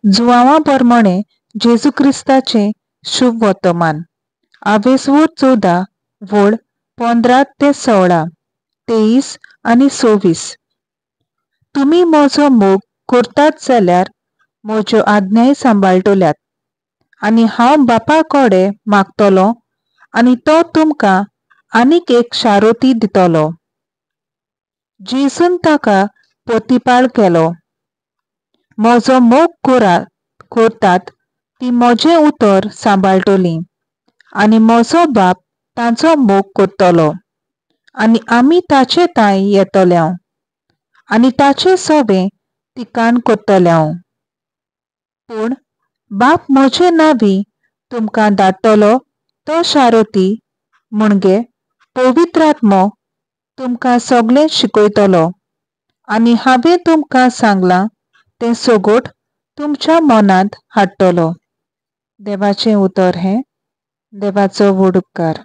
जुवांवा परमणें जेजू क्रिस्ताचें शुभ वर्तमान. आवेसवूर 14 वळ 15 ते 16, 23 आनी 26. तुमी म्हजो मोग करतात जाल्यार म्हज्यो आज्ञाय सांबाळटल्यात आनी हांव बापा कडेन मागतलो आनी तो तुमकां आनीक एक शारोती दितलो. जेजून ताका प्रतिपाळ केलो, म्हजो मोग करतात ती म्हजें उतर सांबाळटली आनी म्हजो बाप तांचो मोग करतलो आनी आमी ताचे तांय येतले आनी ताचे सोबें तिकान करतले. पूण बाप म्हजे नांवी तुमकां धाडटलो तो शारोती म्हणजे पवित्र आत्मो तुमकां सगळें शिकयतलो आनी हांवें तुमकां सांगलां तें सगट तुमच्या मनांत हाडटलो. देवाचें उतर हें. देवाचो व्हड उपकार.